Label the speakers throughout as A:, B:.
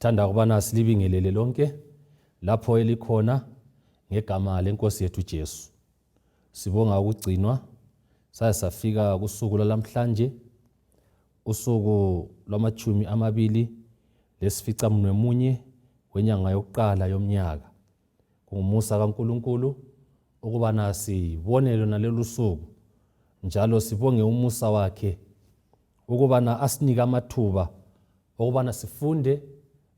A: Sithanda ukubana silibingelele lonke lapho elikhona ngegama lenkosi yethu Jesu. Sibonga ukugcinwa saze safika kusuku lwalamhlanje, usuku lwamatshumi amabili lesificamunwemunye wenyanga yokuqala yomnyaka. Kungumusa kaNkulunkulu ukubana sibone lona lolu suku njalo sibonge umusa wakhe ukubana asinike amathuba okubana sifunde,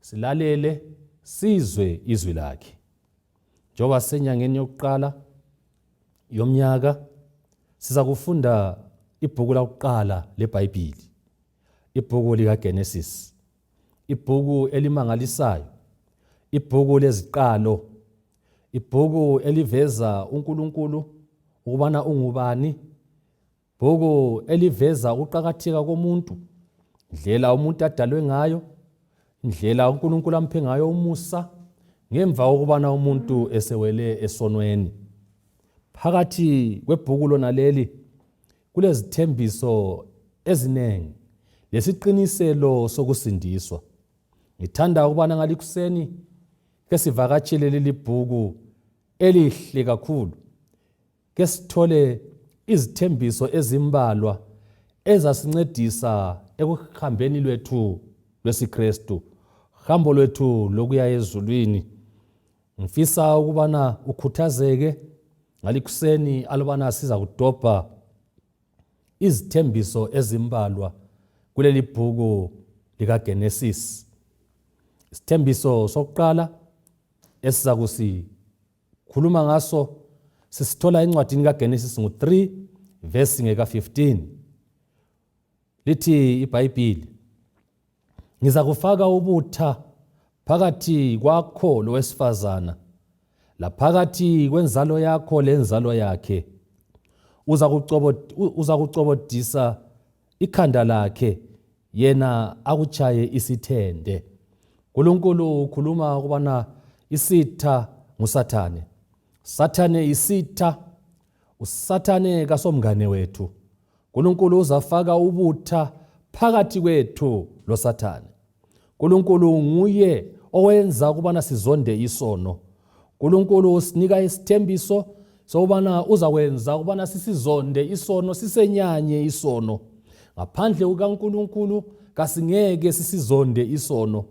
A: silalele, sizwe izwi lakhe. Njengoba senyangeni yokuqala yomnyaka siza kufunda ibhuku lakuqala leBhayibhili, ibhuku likaGenesis, ibhuku elimangalisayo, ibhuku leziqalo, ibhuku eliveza uNkulunkulu ukubana ungubani, Bhuku eliveza ukuqakatheka komuntu, indlela umuntu adalwe ngayo, indlela uNkulunkulu amphe ngayo umusa ngemva kokubana umuntu esewele esonweni. Phakathi kwebhuku lona leli kulezithembiso eziningi lesiqiniselo sokusindiswa. Ngithanda ukubana ngalikuseni ke sivakatshele leli bhuku elihle kakhulu Ke sithole izithembiso ezimbalwa ezasincedisa ekuhambeni lwethu lwesiKristu, hambo lwethu lokuya ezulwini. Ngifisa ukubana ukhuthazeke ngalikuseni alubana siza kudobha izithembiso ezimbalwa kuleli bhuku likaGenesis. Isithembiso sokuqala esiza kusi Khuluma ngaso sisithola encwadini kaGenesis ngu-3 verse ngeka-15. Lithi iBhayibhili, ngizakufaka ubutha phakathi kwakho lowesifazana laphakathi kwenzalo yakho lenzalo yakhe uzakucobodisa ikhanda lakhe yena akutshaye isithende. Nkulunkulu ukhuluma ukubana isitha nguSathane. Sathane isitha, uSathane kasomngane wethu. Nkulunkulu uzafaka ubutha phakathi kwethu loSathane. Nkulunkulu nguye owenza ukubana sizonde isono. Nkulunkulu usinika isithembiso sokubana uzakwenza ukubana sisizonde isono, sisenyanye isono. Ngaphandle kukaNkulunkulu kasingeke sisizonde isono.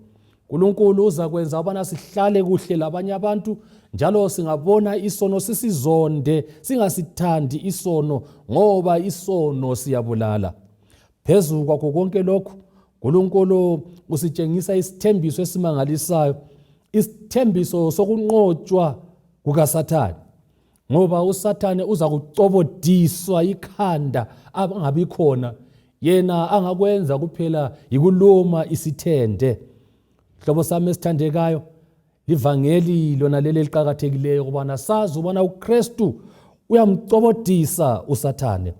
A: Nkulunkulu uzakwenza ukubana sihlale kuhle labanye abantu njalo singabona isono sisizonde, singasithandi isono ngoba isono siyabulala. Phezu kwakho konke lokhu, uNkulunkulu usitshengisa isithembiso esimangalisayo, isithembiso sokunqotshwa kukaSathane. Ngoba uSathane uza kucobodiswa ikhanda angabi khona, yena angakwenza kuphela yikuluma isithende. Hlobo sami esithandekayo, livangeli lona leli eliqakathekileyo ukubana sazi ukubana uKristu uyamcobodisa uSathane.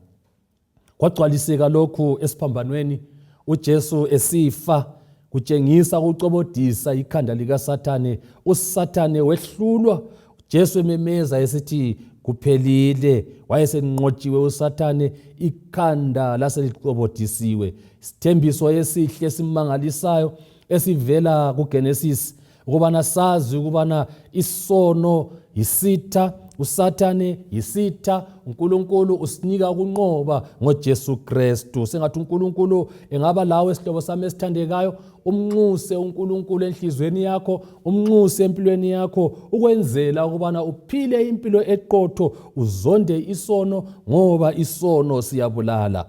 A: Kwagcwaliseka lokhu esiphambanweni uJesu esifa kutshengisa ukucobodisa ikhanda likaSathane. USathane wehlulwa, uJesu ememeza esithi kuphelile. Wayesenqotshiwe uSathane, ikhanda laselicobodisiwe. Isithembiso esihle esimangalisayo esivela kuGenesis ukubana sazi ukubana isono yisitha, uSathane yisitha, uNkulunkulu usinika ukunqoba ngoJesu Kristu. Sengathi uNkulunkulu engaba lawe sihlobo sami esithandekayo, umnxuse uNkulunkulu enhlizweni yakho, umnxuse empilweni yakho ukwenzela ukubana uphile impilo eqotho, uzonde isono ngoba isono siyabulala.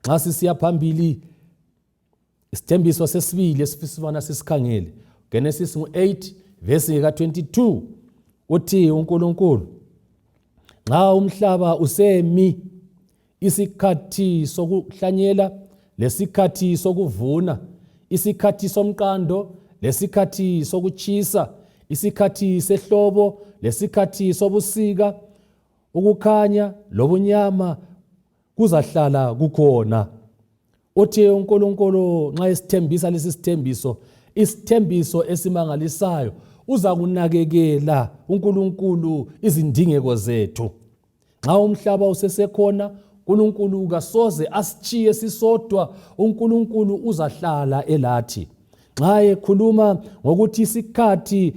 A: Nxa sisiya phambili Isithembiso sesibili esifisa ubana sisikhangele Genesis ngu-8 vesi ka-22 uthi uNkulunkulu nxa umhlaba usemi isikhathi sokuhlanyela lesikhathi sokuvuna isikhathi somqando lesikhathi sokutshisa isikhathi sehlobo lesikhathi sobusika ukukhanya lobunyama kuzahlala kukhona. Uthi uNkulunkulu nxa esithembisa lesi sithembiso, isithembiso esimangalisayo, uza kunakekela uNkulunkulu izindingeko zethu. Nxa umhlaba usesekhona, uNkulunkulu kasoze asitshiye sisodwa, uNkulunkulu uzahlala elathi. Nxa ekhuluma ngokuthi isikhathi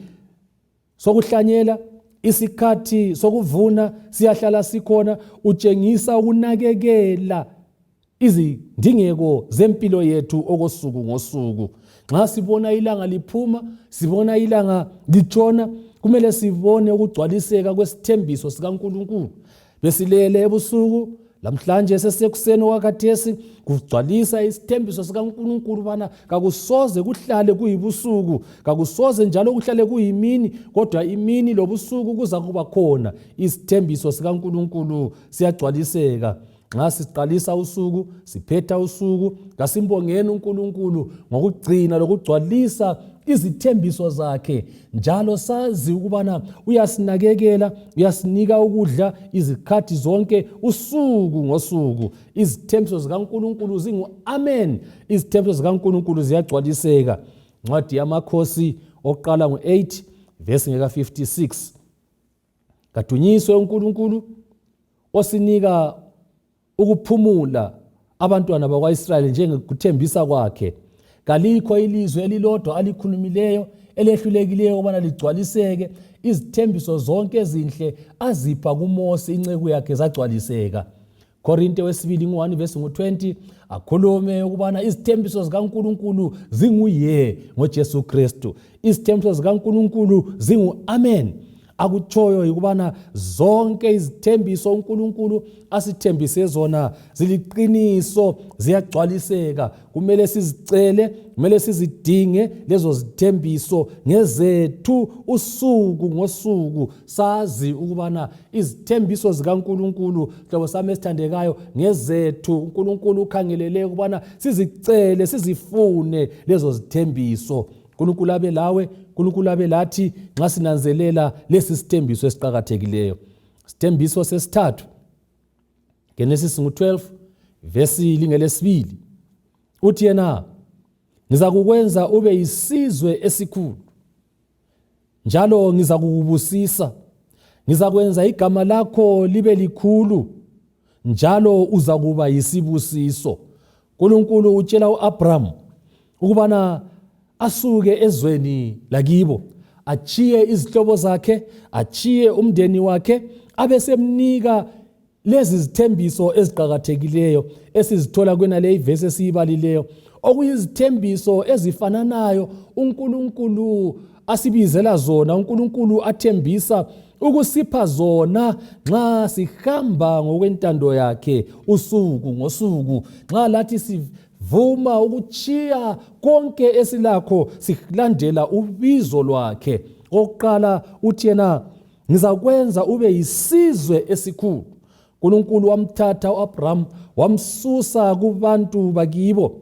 A: sokuhlanyela, isikhathi sokuvuna siyahlala sikhona, utshengisa ukunakekela izindingeko zempilo yethu okosuku ngosuku. Nxa sibona ilanga liphuma, sibona ilanga litshona, kumele sibone ukugcwaliseka kwesithembiso sikaNkulunkulu. Besilele ebusuku, lamhlanje sesekuseni okwakhathesi, kugcwalisa isithembiso sikaNkulunkulu ubana kakusoze kuhlale kuyibusuku, kakusoze njalo kuhlale kuyimini, kodwa imini lobusuku kuza kuba khona. Isithembiso sikaNkulunkulu siyagcwaliseka. Nxa siqalisa usuku, siphetha usuku, kasimbongeni uNkulunkulu ngokugcina lokugcwalisa izithembiso zakhe, njalo sazi ukubana uyasinakekela, uyasinika ukudla izikhathi zonke, usuku ngosuku. Izithembiso zikaNkulunkulu zingu-amen. Izithembiso zikaNkulunkulu ziyagcwaliseka. Ncwadi yaMakhosi oqala ngo-8 vesi ngeka-56. Kadunyiswe uNkulunkulu osinika ukuphumula abantwana bakwa-Israyeli njengokuthembisa kwakhe. Kalikho ilizwi elilodwa alikhulumileyo elehlulekileyo ukubana ligcwaliseke. Izithembiso zonke ezinhle azipha kuMose inceku yakhe zagcwaliseka. Korinte wesibili ngu-1 vesi ngu-20 akhulume ukubana izithembiso zikaNkulunkulu zinguye ngoJesu Kristu. Izithembiso zikaNkulunkulu zingu-amen. Akutshoyo yikubana zonke izithembiso uNkulunkulu asithembise zona ziliqiniso, ziyagcwaliseka. Kumele sizicele, kumele sizidinge lezo zithembiso ngezethu usuku ngosuku, sazi ukubana izithembiso zikaNkulunkulu, hlobo sami esithandekayo, ngezethu. uNkulunkulu ukhangelele ukubana sizicele, sizifune lezo zithembiso. uNkulunkulu abe lawe, uNkulunkulu abe lathi nxa sinanzelela lesi sithembiso esiqakathekileyo. Sithembiso sesithathu, Genesis ngu-12 vesi lingelesibili, uthi yena, ngizakukwenza ube yisizwe esikhulu njalo ngizakukubusisa, ngizakwenza igama lakho libe likhulu njalo uzakuba yisibusiso. uNkulunkulu utshela uAbraham ukubana asuke ezweni lakibo, achiye izihlobo zakhe, achiye umndeni wakhe, abesemnika lezi zithembiso eziqakathekileyo esizithola kwenale ivesi esiyibalileyo, okuyizithembiso ezifananayo uNkulunkulu asibizela zona, uNkulunkulu athembisa ukusipha zona nxa sihamba ngokwentando yakhe usuku ngosuku, nxa lathi sivuma ukutshiya konke esilakho silandela ubizo lwakhe. Okokuqala uthi yena, ngizakwenza ube yisizwe esikhulu. uNkulunkulu wamthatha uAbraham wamsusa kubantu bakibo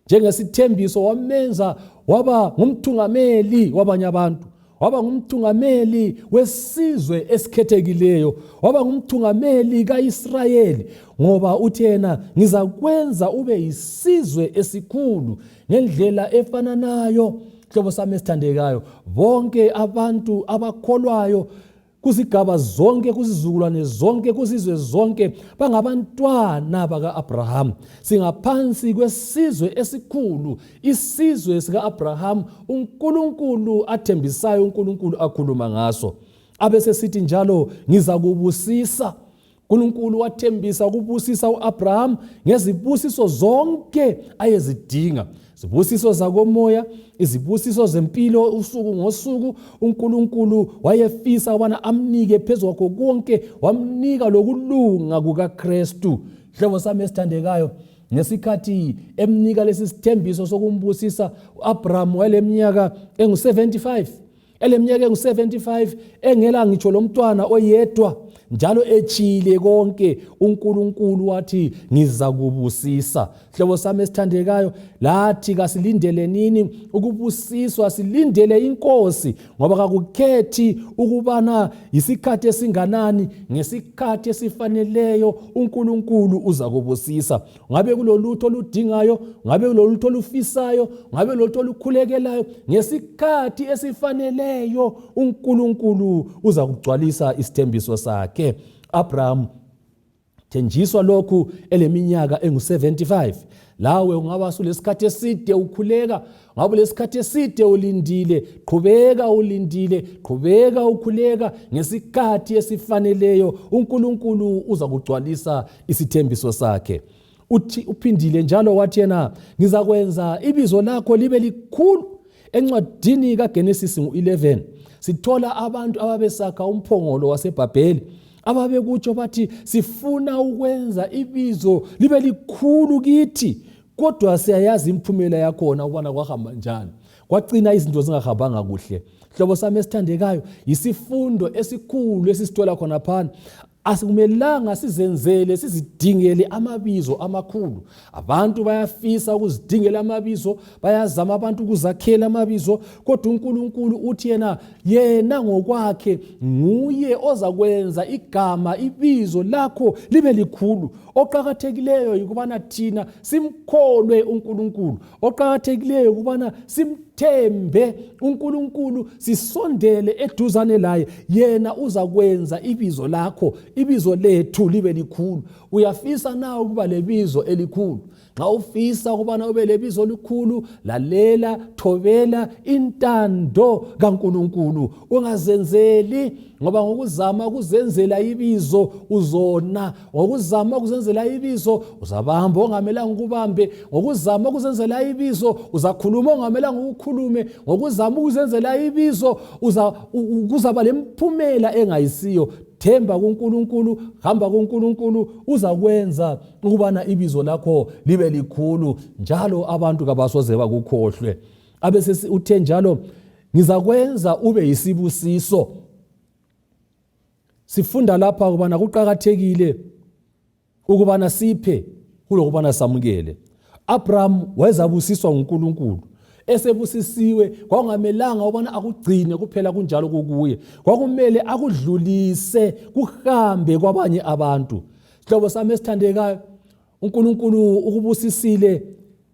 A: njengesithembiso, wamenza waba ngumthungameli wabanye abantu, waba ngumthungameli wesizwe esikhethekileyo, waba ngumthungameli kaIsrayeli, ngoba uthi yena, ngizakwenza ube yisizwe esikhulu. Ngendlela efananayo, hlobo sami esithandekayo, bonke abantu abakholwayo kuzigaba zonke, kuzizukulwane zonke, kuzizwe zonke, bangabantwana baka-Abrahamu. Singaphansi kwesizwe esikhulu, isizwe sika-Abrahamu uNkulunkulu athembisayo, uNkulunkulu akhuluma ngaso. Abesesithi njalo, ngizakubusisa. uNkulunkulu wathembisa ukubusisa uAbraham ngezibusiso zonke ayezidinga, izibusiso zakomoya, izibusiso zempilo usuku ngosuku. uNkulunkulu wayefisa ukubana amnike phezu kwakho konke, wamnika lokulunga kukaKristu. Hlobo sami esithandekayo, ngesikhathi emnika lesi sithembiso sokumbusisa, uAbraham wayeleminyaka engu-75, eleminyaka engu-75, engela ngitsho lomntwana oyedwa, njalo etshile konke. uNkulunkulu wathi, ngizakubusisa. Hlobo sami esithandekayo, lathi kasilindele nini ukubusiswa? Silindele inkosi, ngoba kakukhethi ukubana yisikhathi esinganani. Ngesikhathi esifaneleyo uNkulunkulu uzakubusisa. Ngabe kulolutho oludingayo, ngabe kulolutho olufisayo, ngabe kulolutho olukhulekelayo, ngesikhathi esifaneleyo uNkulunkulu uzakugcwalisa isithembiso sakhe. Abraham Thenjiswa lokhu eleminyaka engu-75. Lawe ungaba sulesikhathi eside ukhuleka, ngabe ulesikhathi eside ulindile, qhubeka ulindile, qhubeka ukhuleka. Ngesikhathi esifaneleyo uNkulunkulu uza kugcwalisa isithembiso sakhe. Uthi uphindile njalo wathi yena, ngizakwenza ibizo lakho libe likhulu. Encwadini kaGenesis ngu-11 sithola abantu ababesakha umphongolo waseBhabheli ababekutsho bathi, sifuna ukwenza ibizo libe likhulu kithi, kodwa siyayazi imiphumela yakhona ukubana kwahamba njani, kwacina izinto zingahambanga kuhle. Hlobo sami esithandekayo, yisifundo esikhulu esisithola khona phana. Asikumelanga sizenzele, sizidingele amabizo amakhulu. Abantu bayafisa ukuzidingela amabizo, bayazama abantu ukuzakhela amabizo, kodwa uNkulunkulu uthi yena yena ngokwakhe nguye ozakwenza igama, ibizo lakho libe likhulu. Oqakathekileyo yikubana thina simkholwe uNkulunkulu, oqakathekileyo ukubana simthembe uNkulunkulu, sisondele eduzane laye, yena uzakwenza ibizo lakho, ibizo lethu libe likhulu. Uyafisa na ukuba lebizo elikhulu? Nxa ufisa ukubana ube lebizo elikhulu, lalela, thobela intando kaNkulunkulu, ungazenzeli, ngoba ngokuzama ukuzenzela ibizo uzona, ngokuzama ukuzenzela ibizo uzabamba ongamelanga ukubambe, ngokuzama ukuzenzela ibizo uzakhuluma ongamelanga ukukhulume, ngokuzama ukuzenzela ibizo kuzaba lemphumela engayisiyo. Themba kuNkulunkulu, hamba kuNkulunkulu, uzakwenza ukubana ibizo lakho libe likhulu, njalo abantu kabasoze bakukhohlwe. Abese uthe njalo, ngizakwenza ube yisibusiso. Sifunda lapha ukubana kuqakathekile ukubana siphe kulokubana samukele. Abraham wayezabusiswa nguNkulunkulu. Esebusisiwe kwakungamelanga ukubana akugcine kuphela kunjalo kukuye, kwakumele akudlulise kuhambe kwabanye abantu. Sihlobo sami esithandekayo, uNkulunkulu ukubusisile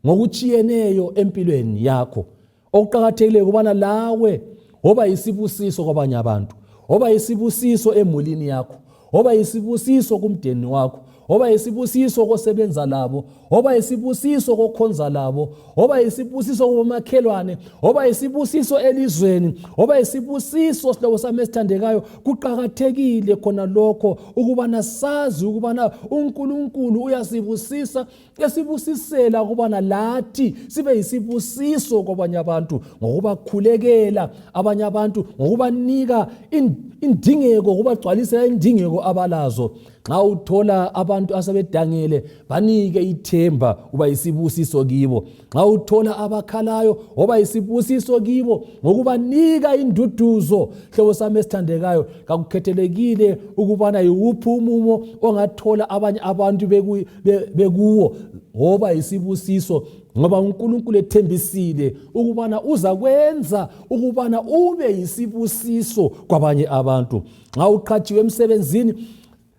A: ngokutshiyeneyo empilweni yakho. Okuqakathekileyo ukubana lawe woba yisibusiso kwabanye abantu, woba yisibusiso emulini yakho, woba yisibusiso kumdeni wakho, woba yisibusiso kosebenza labo, woba yisibusiso kokhonza labo, woba yisibusiso kubomakhelwane, woba yisibusiso elizweni, woba yisibusiso. Sihlobo sami esithandekayo, kuqakathekile khona lokho ukubana sazi ukubana uNkulunkulu uyasibusisa, esibusisela ukubana lathi sibe yisibusiso kwabanye abantu, ngokubakhulekela abanye abantu, ngokubanika indingeko, ukubagcwalisela indingeko abalazo. Nxa uthola abantu asebedangele, banike ithemba, uba yisibusiso kibo. Nxa uthola abakhalayo, woba yisibusiso kibo ngokubanika induduzo. Hlobo sami esithandekayo, kakukhethelekile ukubana yiwuphi umumo ongathola abanye abantu bekuwo, woba yisibusiso, ngoba uNkulunkulu ethembisile ukubana uzakwenza ukubana ube yisibusiso kwabanye abantu. Nxa uqhatshiwe emsebenzini,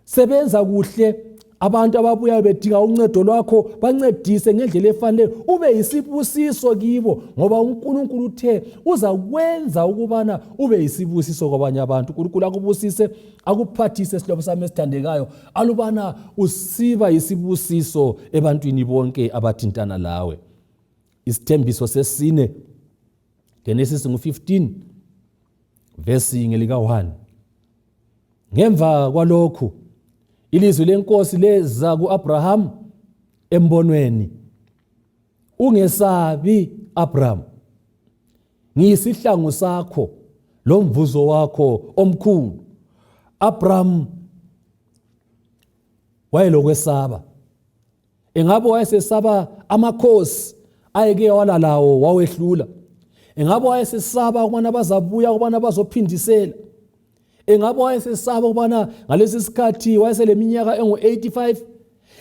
A: sebenza kuhle. Abantu ababuyayo bedinga uncedo lwakho, bancedise ngendlela efaneleyo, ube yisibusiso kibo, ngoba uNkulunkulu uthe uzakwenza ukubana ube yisibusiso kwabanye abantu. uNkulunkulu akubusise, akuphathise, sihlobo sami esithandekayo, alubana usiba yisibusiso ebantwini bonke abathintana lawe. Isithembiso sesine, Genesis ngu-15 vesi ngelika-1. Ngemva kwalokhu ilizwi lenkosi leza ku-Abrahamu embonweni: ungesabi, Abraham, ngiyisihlangu sakho lomvuzo wakho omkhulu. Abraham wayelokwesaba. Engabe wayesesaba amakhosi ayeke wala lawo wawehlula? Engabe wayesesaba ukubana bazabuya ukubana bazophindisela? Engabe wayesesaba ukubana ngalesi sikhathi wayeseleminyaka engu-85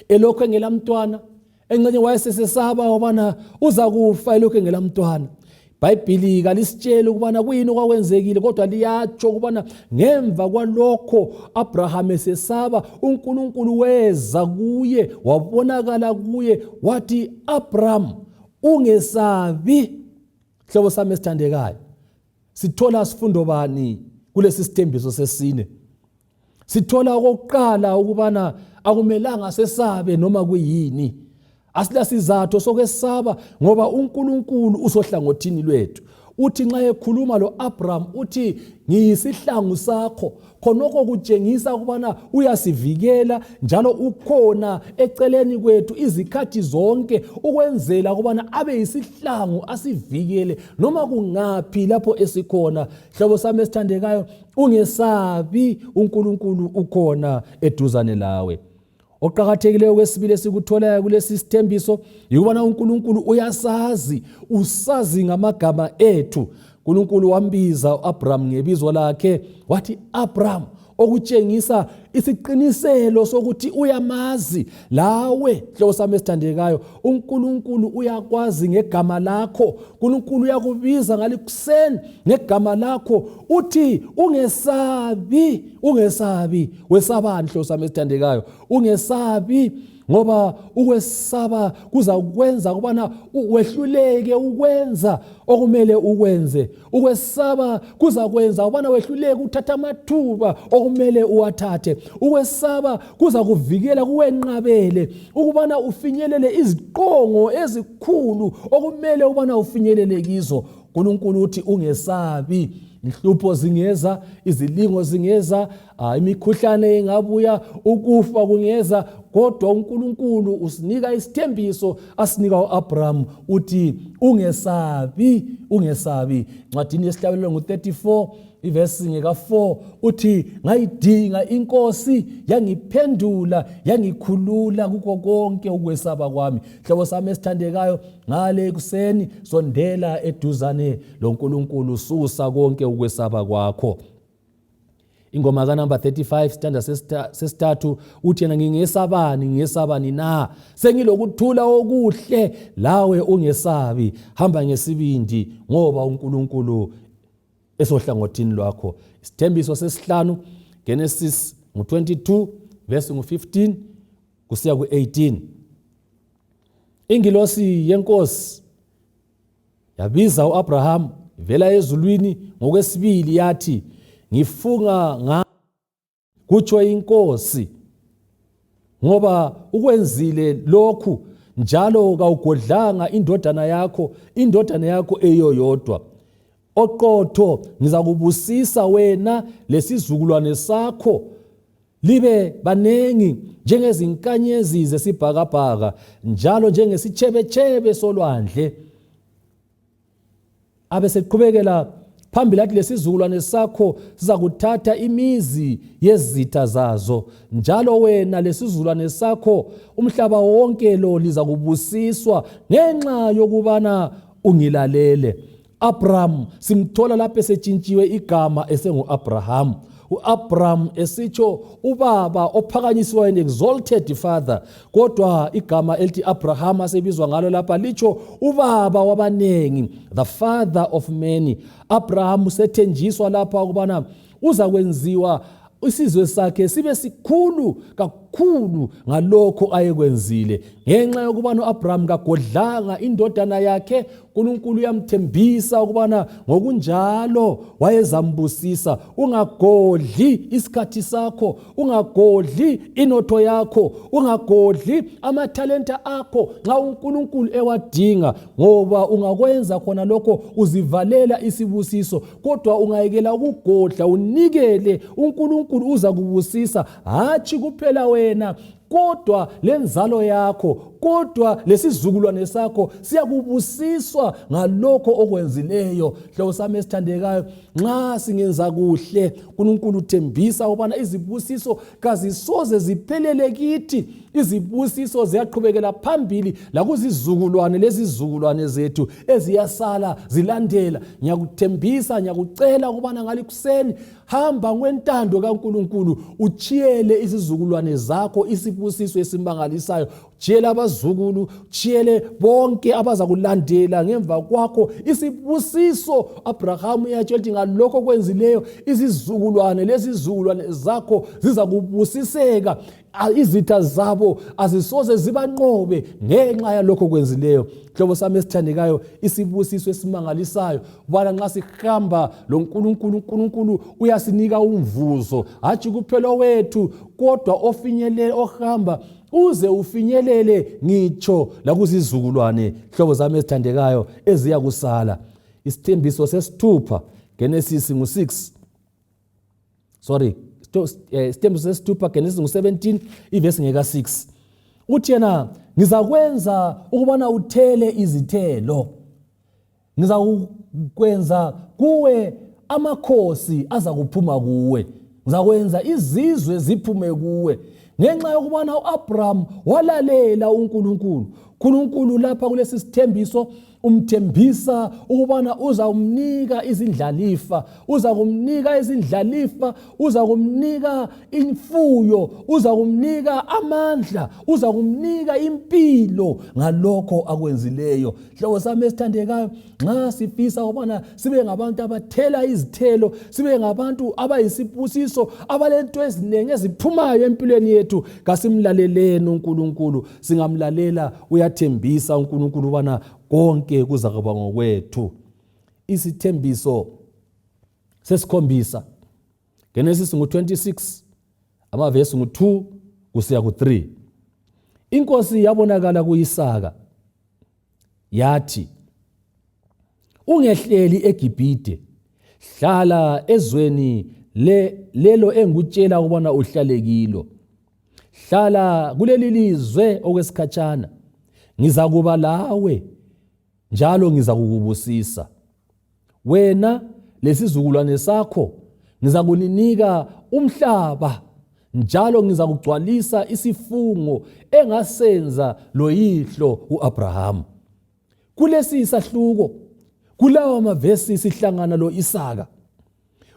A: elokhu engelamntwana? Engxenye wayesesesaba ukubana uzakufa elokhu engelamntwana. Ibhayibhili kalisitsheli ukubana kuyini okwakwenzekile, kodwa liyatsho ukubana ngemva kwalokho Abraham esesaba, uNkulunkulu weza kuye, wabonakala kuye, wathi, Abraham, ungesabi. Hlobo sami esithandekayo, sithola sifundo bani kulesi sithembiso sesine? Sithola okokuqala ukubana Akumelanga sesabe noma kuyini. Asilasizatho sokwesaba ngoba uNkulunkulu usohlangothini lwethu. Uthi nxa ekhuluma lo-Abraham uthi ngiyisihlangu sakho. Khonokho kutshengisa ukubana uyasivikela njalo ukhona eceleni kwethu izikhathi zonke ukwenzela ukubana abe yisihlangu asivikele noma kungaphi lapho esikhona. Hlobo sami esithandekayo, ungesabi, uNkulunkulu ukhona eduzane lawe. Okuqakathekileyo kwesibili esikutholayo kulesi sithembiso yikubana uNkulunkulu uyasazi, usazi ngamagama ethu. uNkulunkulu wambiza uAbraham ngebizo lakhe wathi Abraham, okutshengisa isiqiniselo sokuthi uyamazi. Lawe hlobo sami esithandekayo, uNkulunkulu uyakwazi ngegama lakho. uNkulunkulu uyakubiza ngalikuseni ngegama lakho, uthi ungesabi, ungesabi. Wesabani hlobo sami esithandekayo? Ungesabi, ngoba ukwesaba kuzakwenza ukubana wehluleke ukwenza okumele ukwenze. Ukwesaba kuzakwenza ukubana wehluleke ukuthatha amathuba okumele uwathathe. Ukwesaba kuzakuvikela kuwenqabele ukubana ufinyelele iziqongo ezikhulu okumele ukubana ufinyelele kizo. uNkulunkulu uthi ungesabi. Inhlupho zingeza, izilingo zingeza, imikhuhlane ingabuya, ukufa kungeza, kodwa uNkulunkulu usinika isithembiso asinika uAbraham, uthi ungesabi, ungesabi. Ncwadini yesihlabelelo ngu-34 ivesi ngeka-4 uthi ngayidinga inkosi yangiphendula yangikhulula kukho konke ukwesaba kwami. Hlobo sami esithandekayo, ngale ekuseni sondela eduzane loNkulunkulu, susa konke ukwesaba kwakho. Ingoma kanumber 35 sitanda sesithathu uthi yena ngingesabani, ngingesabani na, sengilokuthula okuhle lawe ungesabi, hamba ngesibindi ngoba uNkulunkulu esohlangothini lwakho. Isithembiso sesihlanu, Genesis ngu-22 verse ngu-15 kusiya ku-18. Ingilosi yenkosi yabiza uAbraham ivela ezulwini ngokwesibili yathi, ngifunga nga kutsho inkosi, ngoba ukwenzile lokhu njalo kawugodlanga indodana yakho, indodana yakho eyoyodwa oqotho, ngizakubusisa wena lesizukulwane sakho libe banengi njengezinkanyezi zesibhakabhaka njalo njengesitshebetshebe solwandle. Abeseqhubekela phambili athi lesizukulwane sakho sizakuthatha imizi yezitha zazo, njalo wena lesizukulwane sakho umhlaba wonke lo lizakubusiswa ngenxa yokubana ungilalele. Abraham simthola lapho esetshintshiwe igama esengu-Abraham. U-Abraham esitsho ubaba ophakanyisiweyo, an exalted father, kodwa igama elithi Abraham asebizwa ngalo lapha litsho ubaba wabaningi, the father of many. Abraham usethenjiswa lapha ukubana uzakwenziwa isizwe sakhe sibe sikhulu kakhulu ngalokho ayekwenzile. Ngenxa yokubana uAbraham kagodlanga indodana yakhe, uNkulunkulu uyamthembisa ukubana ngokunjalo wayezambusisa. Ungagodli isikhathi sakho, ungagodli inotho yakho, ungagodli amathalenta akho nxa uNkulunkulu ewadinga, ngoba ungakwenza khona lokho uzivalela isibusiso. Kodwa ungayekela ukugodla unikele, uNkulunkulu uza kubusisa, hatshi kuphela wena kodwa lenzalo yakho, kodwa lesizukulwane sakho siyakubusiswa ngalokho okwenzileyo. Hlobo sami esithandekayo, nxa singenza kuhle, uNkulunkulu uthembisa ukubana izibusiso kazisoze ziphelele kithi. Izibusiso ziyaqhubekela phambili lakuzizukulwane lezizukulwane zethu eziyasala zilandela. Ngiyakuthembisa, ngiyakucela ukubana ngalikuseni hamba ngwentando kaNkulunkulu, utshiyele izizukulwane zakho isibusiso esimangalisayo. Tshiyele abazukulu, tshiyele bonke abazakulandela ngemva kwakho isibusiso. Abrahamu uyatshela ukuthi ngalokho okwenzileyo izizukulwane lezizukulwane zakho zizakubusiseka, izitha zabo azisoze zibanqobe ngenxa yalokho okwenzileyo. Hlobo sami esithandekayo, isibusiso esimangalisayo ubana nxa sihamba loNkulunkulu, uNkulunkulu uyasinika umvuzo, hatshi kuphela owethu kodwa ofinyelele ohamba uze ufinyelele ngitsho lakuzizukulwane, hlobo zami ezithandekayo, eziya kusala. Isithembiso sesithupha, Genesis ngu-6, sorry, isithembiso sesithupha, Genesis ngu-17, ivesi ngeka-6, uthi yena, ngizakwenza ukubana uthele izithelo, ngizakwenza kuwe amakhosi azakuphuma kuwe, ngizakwenza izizwe ziphume kuwe. Ngenxa yokubana u-Abraham walalela uNkulunkulu. uNkulunkulu lapha kulesi sithembiso umthembisa ukubana uzawumnika izindlalifa, uzakumnika izindlalifa, uzakumnika imfuyo, uzakumnika amandla, uzakumnika impilo ngalokho akwenzileyo. Hlobo sami esithandekayo, nxa sifisa ukubana sibe ngabantu abathela izithelo, sibe ngabantu abayisibusiso, abalento eziningi eziphumayo empilweni yethu, kasimlaleleni uNkulunkulu. Singamlalela, uyathembisa uNkulunkulu ubana konke kuzakuba ngokwethu. Isithembiso sesikhombisa, Genesis ngu-26, amavesi ngu-2 kusiya ku-3. Inkosi yabonakala kuIsaka yathi, ungehleli eGibhide, hlala ezweni lelo engikutshela ukubana uhlale kilo. Hlala kuleli lizwe okwesikhatshana, ngizakuba lawe njalo ngizakukubusisa. Wena lesizukulwane sakho ngizakuninika umhlaba, njalo ngizakugcwalisa isifungo engasenza loyihlo uAbrahamu. Kulesi isahluko, kulawa mavesi, sihlangana lo-Isaka.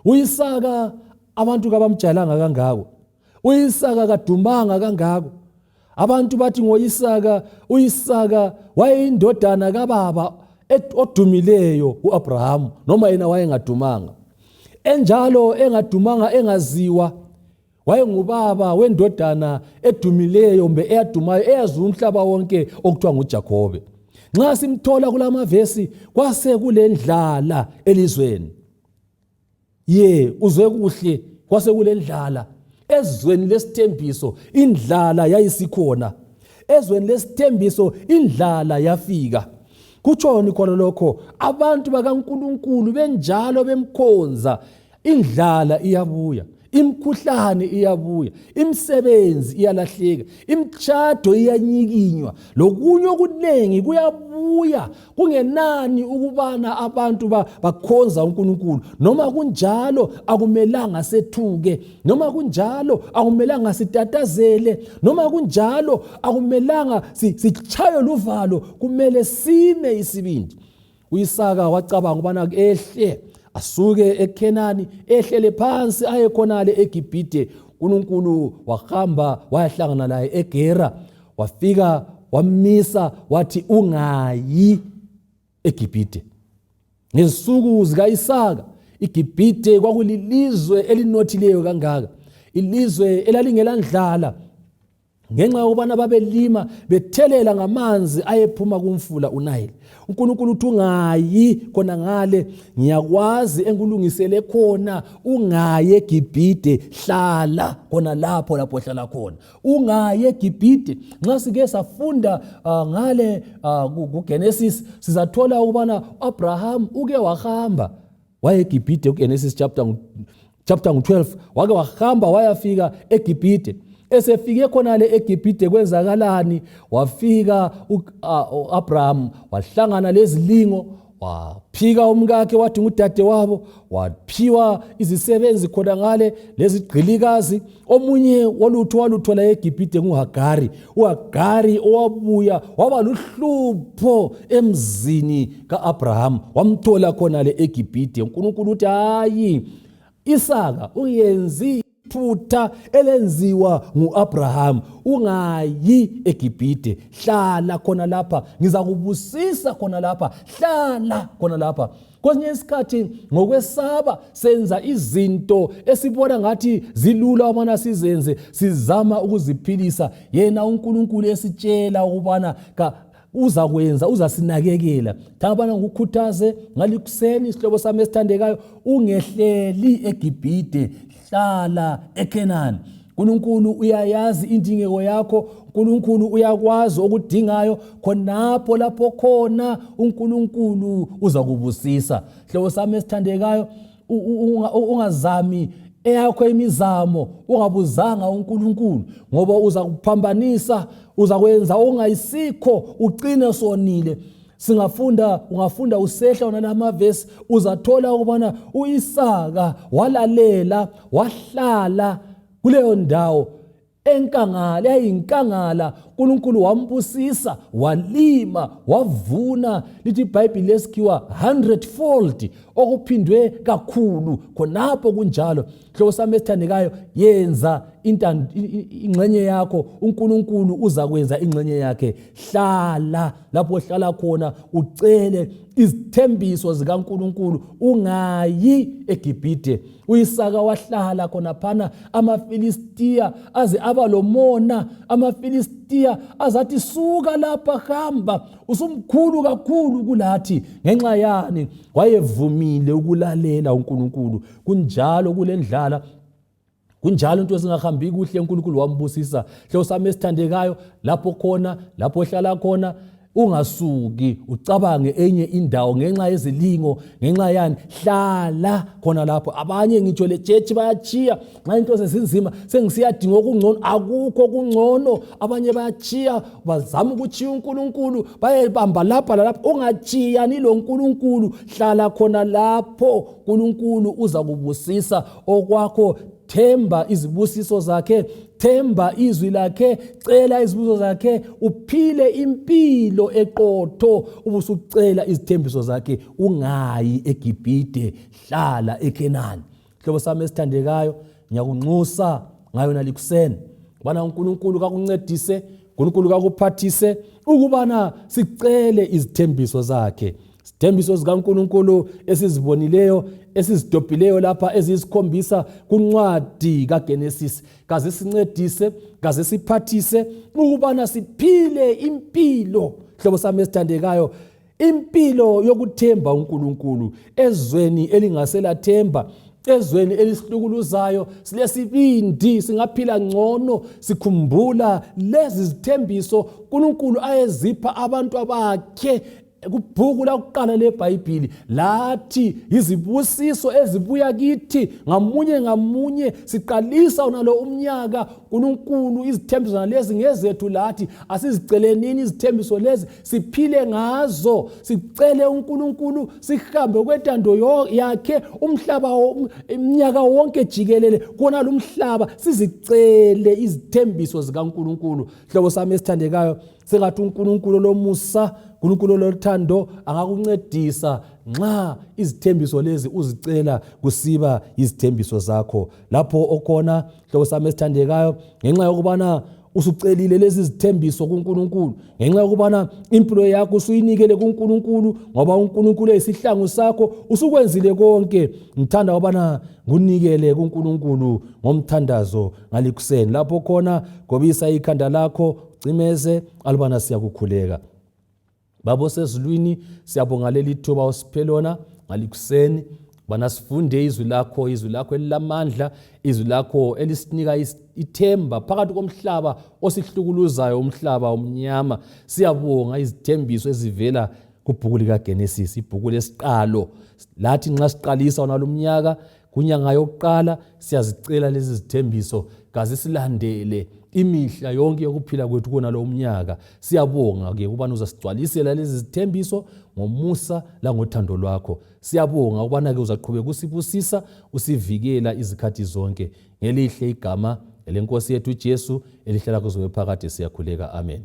A: UIsaka abantu kabamjayelanga kangako, uIsaka kadumanga kangako. Abantu bathi ngoIsaka, uIsaka wayeyindodana kababa odumileyo uAbrahamu, noma yena wayengadumanga. Enjalo engadumanga, engaziwa, wayengubaba wendodana edumileyo mbe eyadumayo eyaziwa umhlaba wonke okuthiwa nguJakhobe. Nxa simthola kulamavesi, kwase kulendlala elizweni. Ye, uzwe kuhle, kwase kulendlala ezweni lesithembiso. Indlala yayisikhona ezweni lesithembiso, indlala yafika. Kutshoni khona lokho? Abantu bakaNkulunkulu benjalo bemkhonza, indlala iyabuya, imikhuhlane iyabuya, imisebenzi iyalahleka, imishado iyanyikinywa, lokunye okuningi kuyabuya, kungenani ukubana abantu bakhonza uNkulunkulu. Noma kunjalo akumelanga sethuke, noma kunjalo akumelanga sitatazele, noma kunjalo akumelanga sichaywe luvalo, kumele sime isibindi. UIsaka wacabanga ukubana ehle asuke eKhenani, ehlele phansi aye khonale eGibhide. uNkulunkulu wahamba wayahlangana laye eGera, wafika wammisa wathi, ungayi eGibhide. Ngezinsuku zikaIsaka, iGibhide kwakulilizwe elinothileyo kangaka, ilizwe elalingelandlala ngenxa yokubana babelima bethelela ngamanzi ayephuma kumfula uNayile. uNkulunkulu uthi, ungayi khona ngale, ngiyakwazi engikulungisele khona, ungayi eGibhide, hlala khona lapho lapho ohlala khona, ungayi eGibhide. Nxa sike safunda ngale kuGenesis, sizathola ukubana uAbraham uke wahamba waye eGibhide. KuGenesis chapter ngu-12, wake wahamba wayafika eGibhide. Esefike khonale eGibhide kwenzakalani? Wafika uAbraham wahlangana lezilingo, waphika umkakhe wathi ngudade wabo, waphiwa izisebenzi khona ngale lezigqilikazi. Omunye wolutho waluthola eGibhide nguHagari, uHagari owabuya waba luhlupho emzini ka-Abraham, wamthola khona le eGibhide. uNkulunkulu uthi, hayi Isaka, ungenzi Iphutha elenziwa nguAbraham, ungayi eGibhite, hlala khona lapha, ngizakubusisa khona lapha, hlala khona lapha. Kwesinye isikhathi ngokwesaba senza izinto esibona ngathi zilula ukubana sizenze, sizama ukuziphilisa. Yena uNkulunkulu esitshela ukubana uzakwenza, uzasinakekela. Thangabana ngikukhuthaze ngalikuseni, isihlobo sami esithandekayo, ungehleli eGibhide, hlala eKhenani. uNkulunkulu uyayazi indingeko yakho, uNkulunkulu uyakwazi okudingayo. Khonapho lapho khona uNkulunkulu uzakubusisa. Hlobo sami esithandekayo, ungazami eyakho imizamo ungabuzanga uNkulunkulu, ngoba uzakuphambanisa, uzakwenza okungayisikho, ucine sonile. Singafunda, ungafunda usehla wona lamavesi, uzathola ukubana uIsaka walalela, wahlala kuleyo ndawo enkangala, yayinkangala. uNkulunkulu wambusisa, walima, wavuna. Lithi iBhayibheli lesikhiwa 100 fold, okuphindwe kakhulu. Khonapho kunjalo, hlobo sami esithandekayo, yenza ingxenye yakho, uNkulunkulu uzakwenza ingxenye yakhe. Hlala lapho ohlala khona, ucele izithembiso zikaNkulunkulu, ungayi eGibhide. UIsaka wahlala khonaphana, amaFilistiya aze aba lomona, amaFilistiya azathi suka lapha, hamba, usumkhulu kakhulu kulathi. Ngenxa yani? Wayevumile ukulalela uNkulunkulu. Kunjalo kulendlala, kunjalo into ezingahambi kuhle, uNkulunkulu wambusisa. Hlobo sami esithandekayo, lapho khona, lapho ohlala khona, ungasuki ucabange enye indawo ngenxa yezilingo, ngenxa yani, hlala khona lapho. Abanye ngitsho le church bayachiya nxa into sezinzima, sengisiyadinga okungcono. Akukho okungcono. Abanye bayachiya, bazama ukuchiya uNkulunkulu, bayebamba lapha lalapha. Ungachiyani lo Nkulunkulu, hlala khona lapho, uNkulunkulu uza kubusisa okwakho. Themba izibusiso zakhe, themba izwi lakhe, cela izibusiso zakhe, uphile impilo eqotho, ubusucela izithembiso zakhe. Ungayi eGibhide, hlala eKenani. Hlobo sami esithandekayo, ngiyakunxusa ngayo nalikuseni ubana uNkulunkulu kakuncedise, uNkulunkulu kakuphathise ukubana sicele izithembiso zakhe. Izithembiso zikaNkulunkulu esizibonileyo, esizidobhileyo lapha, eziyisikhombisa kuncwadi kaGenesis, kazisincedise, kazisiphathise ukubana siphile impilo, hlobo sami esithandekayo, impilo yokuthemba uNkulunkulu ezweni elingaselathemba, ezweni elisihlukuluzayo. Silesibindi, singaphila ngcono sikhumbula lezi zithembiso uNkulunkulu ayezipha abantu abakhe kubhuku lakuqala leBhayibhili. Lathi izibusiso ezibuya kithi ngamunye ngamunye siqalisa wonalo umnyaka. uNkulunkulu, izithembiso nalezi ngezethu lathi, asizicelenini izithembiso lezi, siphile ngazo, sicele uNkulunkulu, sihambe kwentando yakhe umhlaba, iminyaka wonke jikelele kona lumhlaba, sizicele izithembiso zikaNkulunkulu. Hlobo sami esithandekayo, sengathi uNkulunkulu lomusa, uNkulunkulu lothando angakuncedisa nxa izithembiso lezi uzicela kusiba izithembiso zakho lapho okhona. Hlobo sami esithandekayo, ngenxa yokubana usucelile lezi zithembiso kuNkulunkulu, ngenxa yokubana impilo yakho usuyinikele kuNkulunkulu, ngoba uNkulunkulu eyisihlangu sakho, usukwenzile konke. Ngithanda ukubana ngunikele kuNkulunkulu ngomthandazo ngalikuseni. Lapho khona, gobisa ikhanda lakho, cimeze alubana siyakukhuleka. Baba osezulwini, siyabonga leli thuba osiphe lona ngalikuseni bana sifunde izwi lakho, izwi lakho elilamandla, izwi lakho elisinika ithemba phakathi komhlaba osihlukuluzayo, umhlaba omnyama. Siyabonga izithembiso ezivela kubhuku likaGenesis, ibhuku lesiqalo. Lathi nxa siqalisa wona lumnyaka kunyanga yokuqala, siyazicela lezi zithembiso, kazisilandele imihla yonke yokuphila kwethu kona lo umnyaka. Siyabonga ke ukubana uzasigcwalisela lezi zithembiso ngomusa langothando lwakho. Siyabonga ukubana ke uzaqhubeka usibusisa, usivikela izikhathi zonke, ngelihle igama elenkosi yethu uJesu elihlala kuze phakade siyakhuleka, amen.